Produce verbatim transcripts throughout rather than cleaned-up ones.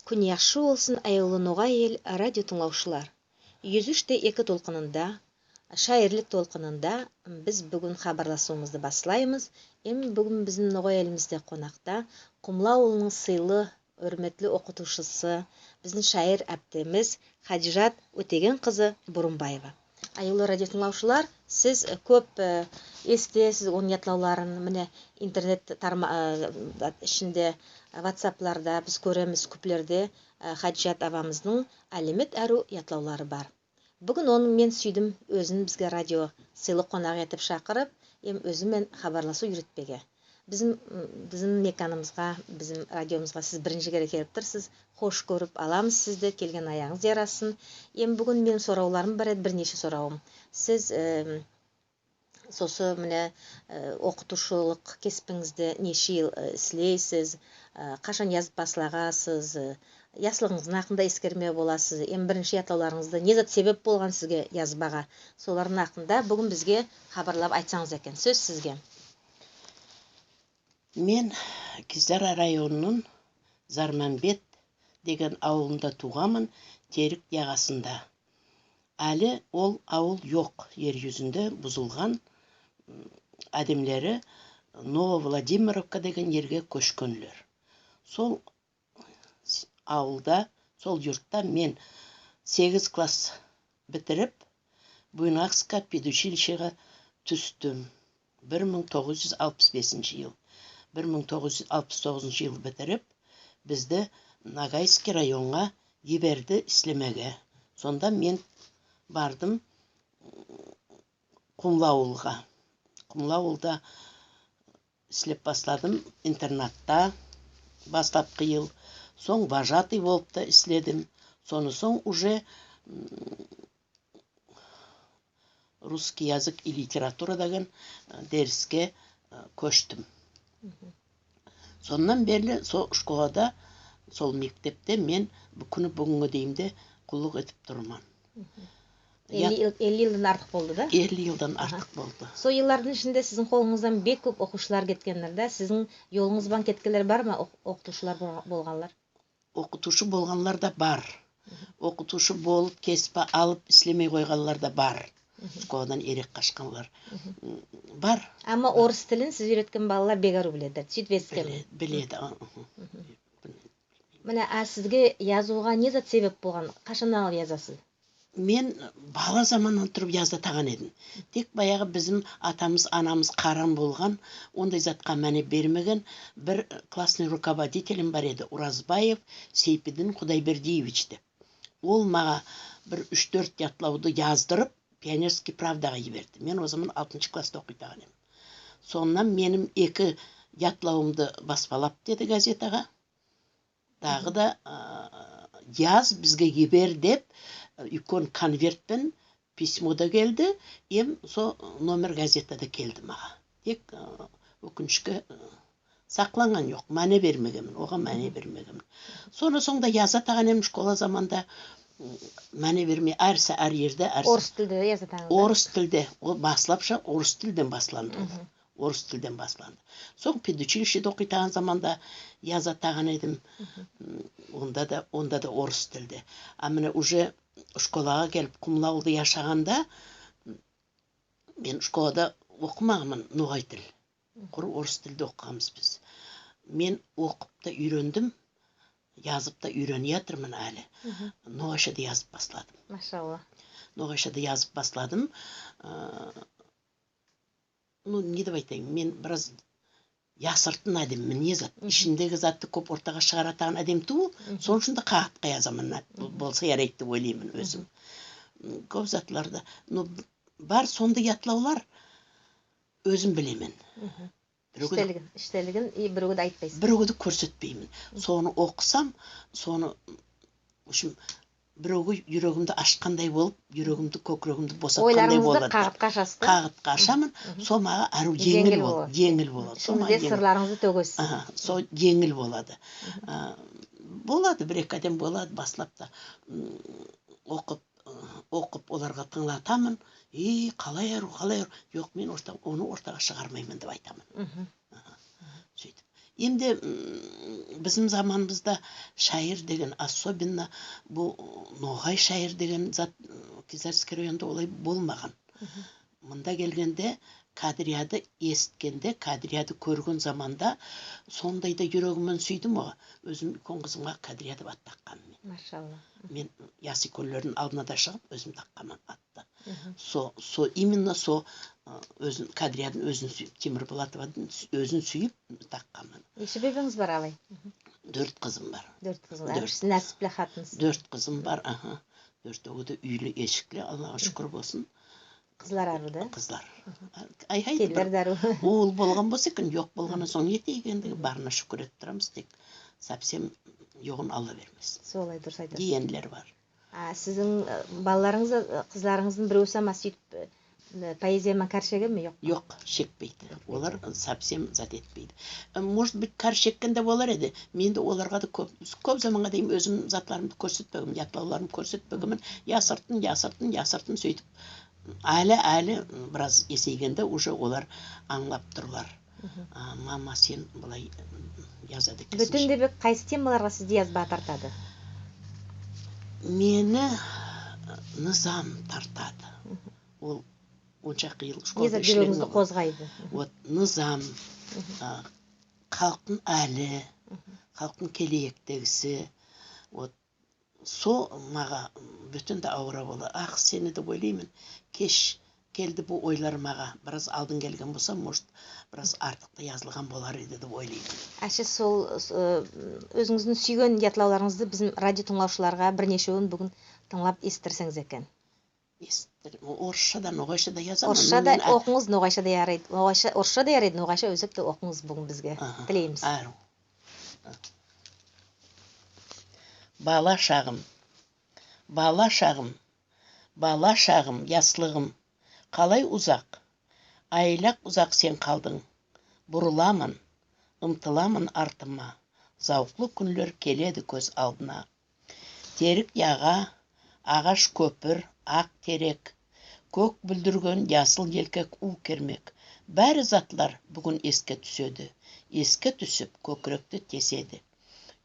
Куьн яхшы болсын, аявлы «Ногай Эл» радио тынълавшылар. Юз уьш те эки толкынында, шаирлик толкынында биз буьгуьн хабарласувымызды баслаймыз. Эм буьгуьн бизим «Ногай Элимизде» конакта Кумлы авылынынъ сыйлы, сыйлы окытувшысы, бизим шаир аптемиз Хадижат Оьтеген кызы Бурымбаева. Аявлы радио тынълавшылар, сиз, э, коьп, э, эситесиз онынъ ятлавларын, мине, интернет тарма-, э, ишинде, ватсапларда биз коьремиз, коьплерде, э, Хадижат абамыздынъ аьлемет аьрув ятлавлары бар. Буьгуьн оны мен суьйдим оьзин бизге радио сыйлы конак этип шакырып, эм оьзи мен хабарласув юритпеге. Бизим, м, бизим меканымызга, бизим радиомызга сиз биринши кере келип турсыз. Хош коьрип аламыз сизди, келген аягынъыз ярассын. Эм буьгуьн меним соравларым бар эди, бир неше соравым. Сиз, эм, сосы мине, э, окытувшылык кеспинъизде неше йыл, э, ислейсиз, э, кашан язып баслагансыз, э, яслыгынъыздынъ акында эскерме боласыз, эм биринши ятлавларынъызды, не зат себеп болган сизге язбага, солардынъ акында буьгуьн бизге хабарлап айтсанъыз экен. Соьз сизге. Мен Кизляр районынынъ Зарманбет деген авылында тувганман, Терек ягасында. Аьли ол авыл йок, ер юзинде бузылган, м, аьдемлери Нововладимировка деген ерге коьшкенлер. Сол с-, авылда, сол юртта мен сегиз класс битирип, Буйнакск педучилищеге туьстим. Бир мынъ тогыз юз алпыс бесинши йыл. Бир мынъ тогыз юз алпыс тогызыншы йыл битирип, бизди Ногайский районга йиберди ислемеге. Сонда мен бардым Кумлы авылга. Кумлы авылда ислеп басладым интернатта баслапкы йыл. Сонъ вожатый болып та иследим. Соны сонъ уже, м, русский язык и литература деген, э, дериске, э, коьштим. Соннан берли сол школада, сол мектепте мен бу куьни буьгуьнге дейим де куллык этип турман. Элли йыл, элли йылдан артык болды да? Элли йылдан артык болды. Сол йыллардынъ ишинде сизинъ колынъыздан бек коьп окувшылар кеткендир да? Сизинъ йолынъыз бан кеткенлер барма, ок-, окытувшылар бол-, болганлар? Окытувшы болганлар да бар. Окытувшы болып, кеспи алып, ислемей койганлар да бар. Школадан эрек кашканлар. М, бар. Ама орыс тилин сиз уьйреткен балалар бек арув биледилер. Суьйтип эситкенмен. Биле-, биледи, а, мгм. Мине, а сизге язувга не зат себеп болган? Кашаннан алып язасыз? Мен бала заманнан турып язатаган эдим. Тек баягы бизим атамыз, анамыз карам болган, ондай затка маьне бермеген. Бир классный руководителим бар эди, Уразбаев Сейпидин Кудайбердиевич деп. Ол мага бир уьш-доьрт ятлавды яздырып, «Пионерский правдага» йиберди. Мен о заман алтыншы класста окыйтаган эдим. Соннан меним эки ятлавымды баспалап деди газетага. Дагы да, а, яз, бизге йибер деп, уьйкен конверт пен письмо да келди, эм со номер газета да келди мага. Тек, а, оькинишке, а, сакланган йок, маьне бермегенмен, ога маьне бермегенмен. Соннан сонъ да язатаган эдим школа заманда, м, маьне бермей, аьр са-, аьр ерде, аьр са- Орыс тилде язатаган эдинъиз? Орыс тилде, ол баслапша орыс тилден басланды ол. Орыс тилден басланды. Сонъ педучилищеде окыйтаган заманда язатаган эдим. М, онда да, онда да орыс тилде. А мине уже школага келип, Кумлы авылда яшаганда, м, мен школада окымаганман ногай тил. Куры орыс тилде окыганмыз биз. Мен окып та уьйрендим, язып та уьйренеятырман аьли. Ногайша да язып басладым. Машалла. Ногайша да язып басладым. Э, ну, не деп айтайым, мен бираз ясыртын аьдеммен, не зат. Ишимдеги затты коьп ортага шыгаратаган аьдем тувыл, сонынъ уьшин де кагытка язаман, бол-, болса ярайды деп ойлайман оьзим. М, коьп затларды. Ну, бар сондай ятлавлар, оьзим билемен. Биреуге де... Иштелигин, иштелигин и биреуге де айтпайсыз. Биреуге де коьрсетпеймен. Соны окысам, соны, в общем, биреуге юрегимди ашкандай болып, юрегимди, коькирегимди босаткандай болады. Ойларынъызды кагытка ашасыз да? Кагытка ашаман, сол мага аьруьв енъил болады. Енъил болады. Ишинъиздеги сырларынъызды тоьгесиз. Аха, сол енъил болады. А, болады, бир-эки аьдем болады, баслап та, м, окып, окып, оларга тынълатаман. «Эй, калай аьруьв, калай аьруьв». «Йок, мен орта-, оны ортага шыгармайман», — деп айтаман. Аха. Суьйтип. Энди, м, бизим заманымызда шаир деген, особенно бу ногай шаир деген зат, м, Кизлярский районда олай болмаган. Мунда келгенде Кадрияды эситкенде, Кадрияды коьрген заманда сондай да юрегим мен суьйдим ога. Оьзим уьйкен кызыма Кадрия деп ат такканман мен. Машалла. Мен ясы уьйкенлердинъ алдына да шыгып, оьзим такканман атты. Со, со, именно со, ы, оьзин, Кадриядынъ оьзин суьйип, Темирбулатовадынъ оьзин суьйип такканман. Неше бебенъиз бар алай? Доьрт кызым бар. Доьрт кызынъыз. Доьрт. Аьр бириси насипли хатынсыз. Доьрт кызым бар, аха. Доьртеви де уьйли, эшикли, Аллага шуькир болсын. Кызлар аьруьв да? Кызлар. Ай, ай, келинлер де аьруьв. Увыл болган болса экен, йок болганнан сонъ не этейик энди, барына шуькир этип турамыз, тек совсем йогын Алла бермесин. Солай, дурыс айтасыз. Дегенлер бар. А сиздинъ, ы, балаларынъыз, ы, кызларынъыздынъ биреви сама суьйтип, ы, поэзия ман каьр шегеме, йокпа? Йок, шекпейди. Олар совсем зат этпейди. Ы, может быть, каьр шеккен де болар эди. Мен де оларга да коьп, коьп заманга дейим оьзим затларымды коьрсетпегенмен, ятлавларымды коьрсетпегенмен. Ясыртын, ясыртын, ясыртын суьйтип. Аьли, аьли, м, бираз эсейгенде уже олар анълап турлар. А, мама, сен былай, м, язады экенсинъ. Боьтен де бек кайсы темаларга сизди язбага тартады? Мени низам тартады. Ол он шаклы йыл школада ишлегенде. Не зат юрегинъизди козгайды? Вот, низам, а, халктынъ аьли, халктынъ келеектегиси, вот, со мага боьтен де авыр болады. Ах, сени деп ойлайман. Кеш келди бу ойлар мага. Бираз алдын келген болса, может, бираз артык та язылган болар эди деп ойлайман. Аьше сол, ы, оьзинъиздинъ суьйген ятлавларынъызды бизим радио тынълавшыларга бир нешевин буьгуьн тынълап эситтирсенъиз экен. Эситтир-, орысша да, ногайша да язаман. Орысша да окынъыз, ногайша да ярайды. Ногайша, орысша да ярайды, ногайша оьзекте окынъыз буьгуьн бизге. Аха. Тилеймиз. Аьруьв. Бала шагым. Бала шагым, бала шагым, яслыгым, калай узак, айлак узак сен калдынъ. Буруламан, ымтыламан артыма, завыклы куьнлер келеди коьз алдына. Терик яга, агаш коьпир, ак терек, коьк буьлдирген, ясыл елкек, у кермек. Баьри затлар буьгуьн эске туьседи, эске туьсип, коькиректи теседи.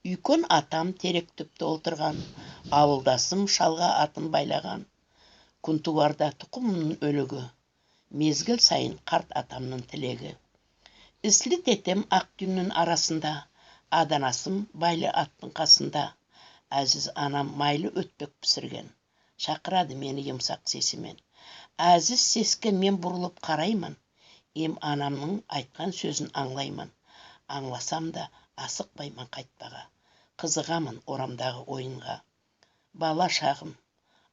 Уьйкен атам терек туьпте олтырган, авылдасым шалга атын байлаган. Куьнтуварда тукымымнынъ оьлиги, мезгил сайын карт атамнынъ тилеги. Исли тетем ак юннинъ арасында, аданасым байлы аттынъ касында. Аьзиз анам майлы оьтпек писирген, шакырады мени йымсак сеси мен. Аьзиз сеске мен бурылып карайман, эм анамнынъ айткан соьзин анълайман. Анъласам да, асыкпайман кайтпага. Кызыгаман орамдагы ойынга. Бала шагым,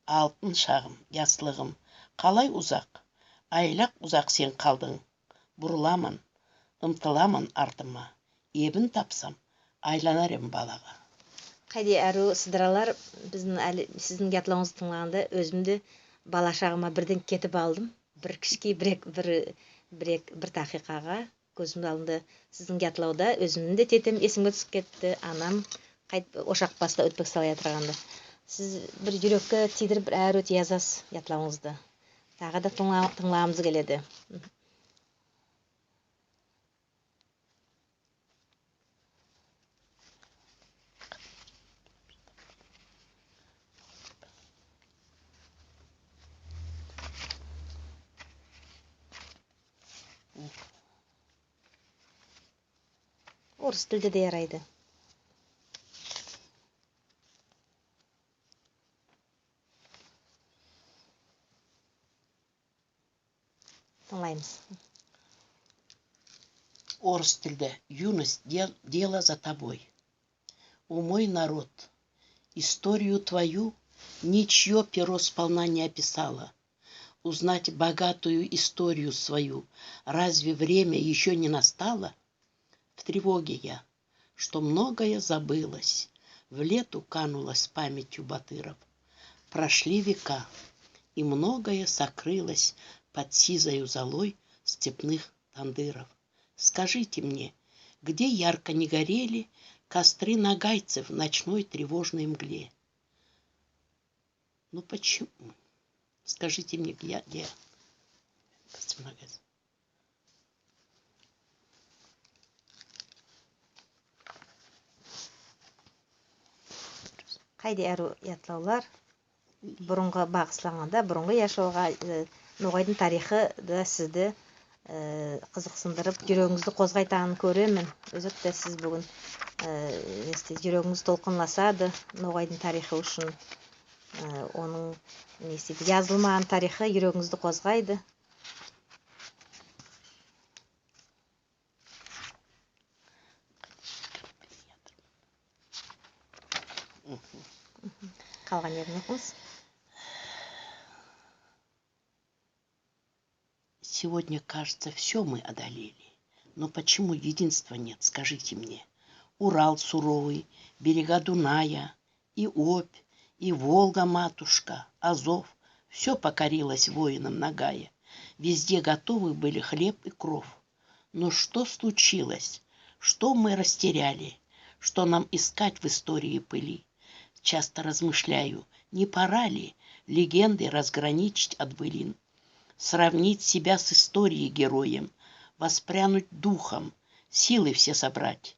алтын шагым, яслыгым, калай узак, айлак узак сен калдынъ. Буруламан, ымтыламан артыма. Эбин тапсам, айланар эм балага. Кайдай аьруьв сыдыралар, бизим аьли сиздинъ ятлавынъызды тынълаганда оьзим де бала шагыма бирден кетип алдым. Бир кишкей, бир эк-, бир, бир эк-, бир такыйкага коьзимнинъ алдында сиздинъ ятлавда оьзимнинъ де тетем эсиме туьсип кетти, анам кайтип ошак баста оьтпек сала ятырганда. Сиз бир юрекке тийдирип, бир аьруьв язасыз ятлавынъызды. Тагы да тынъла-, тынълагымыз келеди. Орыс тилде де ярайды. Тынълаймыз. Орыс тилде. Юность, дел-, дело за тобой. О мой народ, историю твою ничьё перо сполна не описало. Узнать богатую историю свою разве время ещё не настало? В тревоге я, что многое забылось, в лету кануло с памятью батыров. Прошли века, и многое сокрылось под сизою золой степных тандыров. Скажите мне, где ярко не горели костры ногайцев в ночной тревожной мгле? Ну почему? Скажите мне, где, где? Костры ногайцев. Кайдай аьруьв ятлавлар. Бурынгы багысланганда, бурынгы яшавга, э, ногайдынъ тарыйхы да сизди, э, кызыксындырып, юрегинъизди козгайтаганын коьремен. Оьзекте сиз буьгуьн, э, не эсте, юрегинъиз толкынласады ногайдынъ тарыйхы уьшин. Э, онынъ, не эсте, язылмаган тарыйхы юрегинъизди козгайды. Калган ерин окынъыз. Сегодня, кажется, все мы одолели. Но почему единства нет, скажите мне? Урал суровый, берега Дуная, и Обь, и Волга, матушка, Азов, все покорилось воинам Ногая. Везде готовы были хлеб и кров. Но что случилось? Что мы растеряли? Что нам искать в истории пыли? Часто размышляю, не пора ли легенды разграничить от былин? Сравнить себя с историей героем, воспрянуть духом, силы все собрать.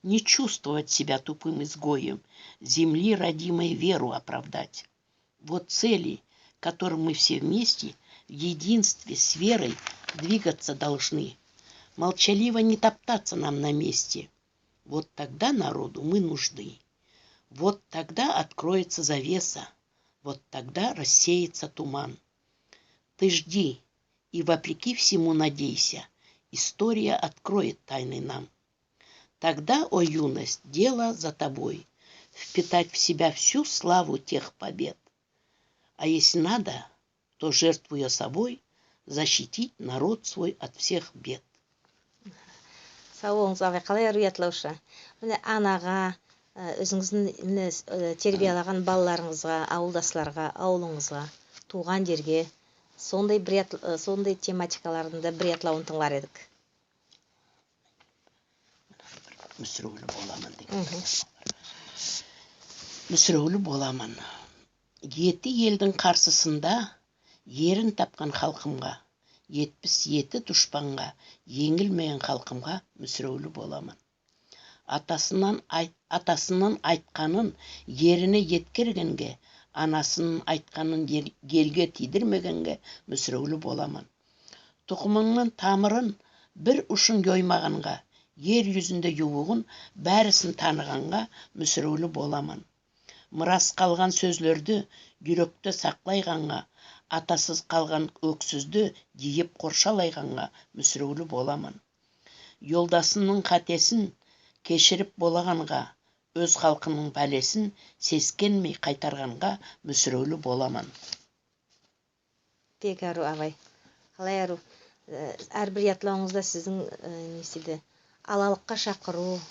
Не чувствовать себя тупым изгоем, земли родимой веру оправдать. Вот цели, к которым мы все вместе в единстве с верой двигаться должны. Молчаливо не топтаться нам на месте. Вот тогда народу мы нужны. Вот тогда откроется завеса, вот тогда рассеется туман. Ты жди и вопреки всему надейся, история откроет тайны нам. Тогда, о юность, дело за тобой, впитать в себя всю славу тех побед. А если надо, то, жертвуя собой, защитить народ свой от всех бед. Сав болынъыз, абай, калай аьруьв ятлавшы. Мине, анага, э, оьзинъиздинъ, мине, э, тербиялаган балаларынъызга, авылдасларга, авылынъызга, тувган ерге сондай бир ят-, э, сондай тематикалардынъ да бир ятлавын тынълар эдик. Муьсиревли боламан деген. Муьсиревли боламан. Ети элдинъ карсысында ерин тапкан халкымга, етпис ети душпанга енъилмеген халкымга муьсиревли боламан. Атасыннан айт-, атасынынъ айтканын ерине еткергенге, анасынынъ айтканын ел-, елге тийдирмегенге муьсиревли боламан. Тукымынынъ тамырын бир ушын йоймаганга, ер юзинде ювыгын баьрисин таныганга муьсиревли боламан. Мырас калган соьзлерди юректе саклайганга, атасыз калган оьксизди йыйып коршалайганга муьсиревли боламан. Йолдасынынъ катесин кеширип болаганга, оьз халкынынъ паьлесин сескенмей кайтарганга муьсиревли боламан. Бек арув, абай. Калай арув. Э, аьр бир ятлавынъызда сиздинъ, э, неси де, алалыкка шакырув,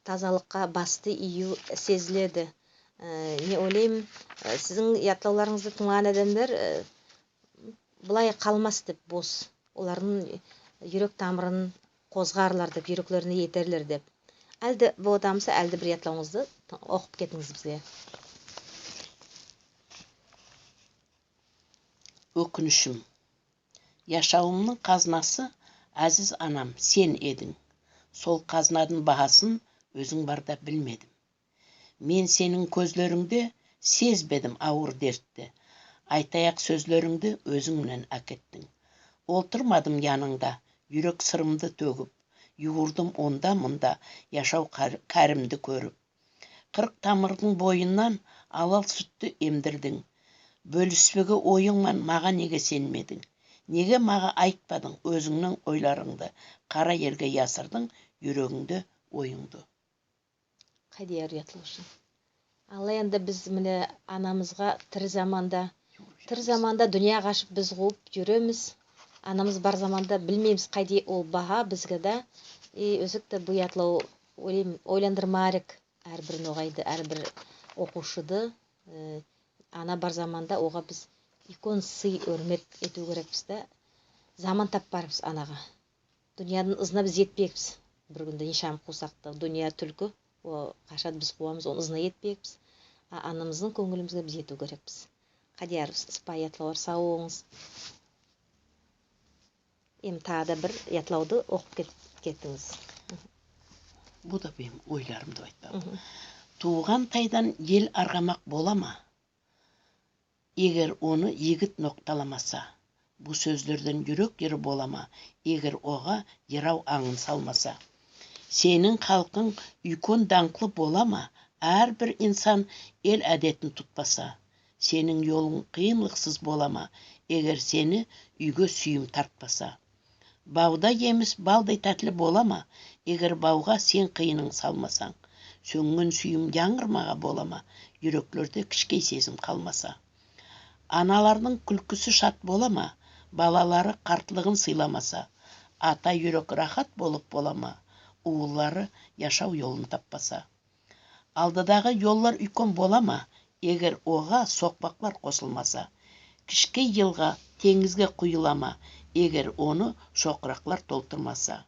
тазалыкка басты ийуьв сезиледи. Э, мен ойлайман, э, сиздинъ ятлавларынъызды тынълаган аьдемлер, э, былай калмас деп бос. Олардынъ юрек тамырын козгарлар деп, юреклерине етерлер деп. Аьли де болатаган болса, аьли де бир ятлавынъызды окып кетинъиз бизге. Оькинишим. Яшавымнынъ казнасы, аьзиз анам, сен эдинъ. Сол казнадынъ баасын оьзинъ барда билмедим. Мен сенинъ коьзлеринъде сезбедим авыр дертти. Айтаяк соьзлеринъди оьзинъ минен аькеттинъ. Олтырмадым янынъда, юрек сырымды тоьгип, ювырдым онда-мунда, яшав каьр-, каьримди коьрип. Кырк тамырдынъ бойыннан алал суьтти эмдирдинъ. Боьлиспеге ойынъ ман мага неге сенмединъ? Неге мага айтпадынъ оьзинънинъ ойларынъды? Кара ерге ясырдынъ юрегинъди, ойынъды. Кайдай арув ятлавшы. Алай энди биз мине анамызга тири заманда, тири заманда дуныяга ашып биз кувып юремиз. Анамыз бар заманда билмеймиз, кайдай ол баа бизге де. И оьзекте бу ятлав ойлайман, ойландырмага керек аьр бир ногайды, аьр бир окувшыды. Э, ана бар заманда ога биз уьйкен сый, оьрмет этуьв керекпиз да. Заман таппага керекпиз анага. Дуныядынъ ызына биз етпеге керекпиз. Бир куьнде неше ам кувсак та, дуныя туьлки, о кашан биз кувамыз, онынъ ызына етпеге керекпиз. А анамыздынъ коьнъилимизге биз етуьв керекпиз. Кайдай арув сыпайы ятлавлар, сав болынъыз. Эм тагы да бир ятлавды окып кет-, кетинъиз. Бу да меним ойларым деп айтпага. Тувган тайдан ел аргамак бола ма, эгер оны йигит нокталамаса? Бу соьзлерден юрек йыры бола ма, эгер ога йырав анъын салмаса? Сенинъ халкынъ уьйкен данъклы бола ма, аьр бир инсан эл аьдетин тутпаса? Сенинъ йолынъ кыйынлыксыз бола ма, эгер сени уьйге суьйим тартпаса? Бавда емис балдай таьтли бола ма, эгер бавга сен кыйынынъ салмасанъ? Соьнген суьйим янъырмага бола ма, юреклерде кишкей сезим калмаса? Аналардынъ куьлкиси шат бола ма, балалары картлыгын сыйламаса? Ата юрек рахат болып бола ма, увыллары яшав йолын таппаса? Алдыдагы йоллар уьйкен бола ма, эгер ога сокпаклар косылмаса? Кишкей йылга тенъизге куйыла ма, эгер оны шокыраклар толтырмаса?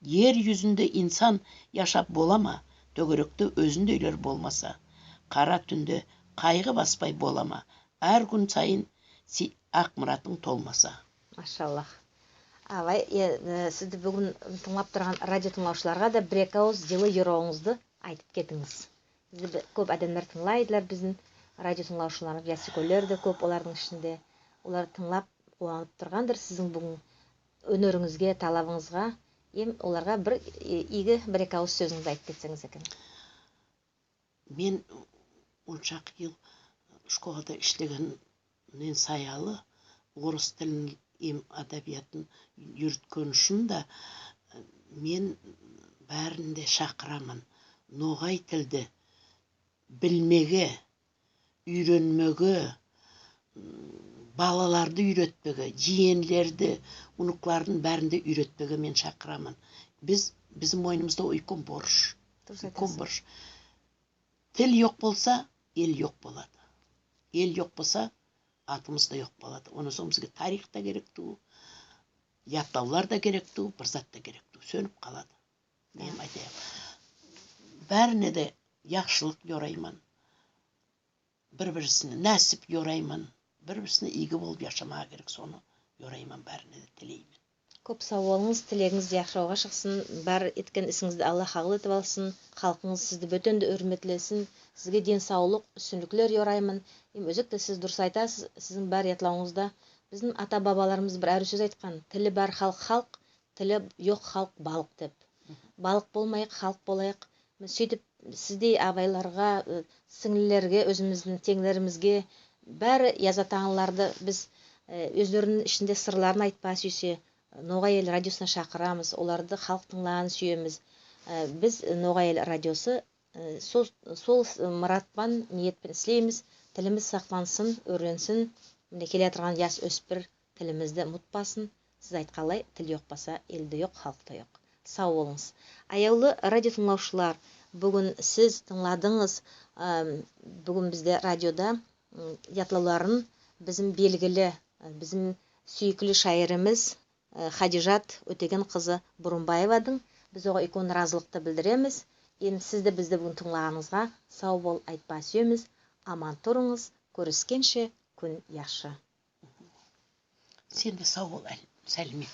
Ер юзинде инсан яшап бола ма, тоьгеректе оьзиндейлер болмаса? Кара туьнде кайгы баспай бола ма, аьр куьн сайын си- ак мыратынъ толмаса? Машалла. Абай, э, э, сизди буьгуьн тынълап турган радио тынълавшыларга да бир-эки авыз йылы йоравынъызды айтып кетинъиз. Сизди б- коьп аьдемлер тынълайдылар, бизим радио тынълавшыларымыз, ясуьйкенлер де коьп олардынъ ишинде. Олар тынълап, куванып тургандыр сизинъ буьгуьн оьнеринъизге, талабынъызга. Эм оларга бир, э, ийги бир-эки авыз соьзинъизди айтып кетсенъиз экен. Мен он шаклы йыл школада ислегеннен саялы, орыс тилин эм адабиатын юриткен уьшин де, мен баьрин де шакыраман ногай тилди билмеге, уьйренмеге, м, балаларды уьйретпеге, йиенлерди, уныклардынъ баьрин де уьйретпеге мен шакыраман. Биз, бизим мойнымызда уьйкен борыш. Дурыс уьйкен айтасыз. Борыш. Тил йок болса, эл йок болады. Эл йок болса, атымыз да йок болады. Оннан сонъ бизге тарих та керек тувыл, ятлавлар да керек тувыл, бир зат та керек тувыл, соьнип калады. Мен айтайым. Баьрине де яхшылык йорайман. Бир-бирисине наьсип йорайман. Бир-бирисине ийги болып яшамага керек, соны йорайман, баьрине де тилеймен. Коьп сав болынъыз, тилегинъиз яшавга шыксын, бар эткен исинъизди Алла кабыл этип алсын, халкынъыз сизди боьтен де оьрметлесин, сизге ден савлык, уьстинликлер йорайман. Эм оьзекте сиз дурыс айтасыз, сизинъ бар ятлавынъызда бизим ата-бабаларымыз бир аьруьв соьз айткан: тили бар халк халк, тили йок халк балык деп. Балык болмайык, халк болайык. Суьйтип сиздей абайларга, э, синълилерге, оьзимиздинъ тенълеримизге, баьри язатаганларды биз, э, оьзлерининъ ишинде сырларын айтпага суьйсе, Ногай Эл радиосына шакырамыз, оларды халк тынълаганын суьемиз. Э, биз, э, Ногай Эл радиосы, э, сол, сол, э, мырат пан, ниет пен ислеймиз. Тилимиз саклансын, оьрленсин. Мине, келеятырган яс оьспир тилимизди мутпасын. Сиз айтканлай, тил йок болса, эл де йок, халк та йок. Сав болынъыз. Аявлы радио тынълавшылар, буьгуьн сиз тынъладынъыз, э, буьгуьн бизде радиода, м, ятлавларын бизим белгили, э, бизим суьйикли шаиримиз, э, Хадижат Оьтеген кызы Бурымбаевадынъ. Биз ога уьйкен разылыкты билдиремиз. Энди сиз де бизди буьгуьн тынълаганынъызга сав бол айтпага суьемиз. Аман турынъыз, коьрискенше, куьн яхшы. Сен де сав бол, Саьлимет.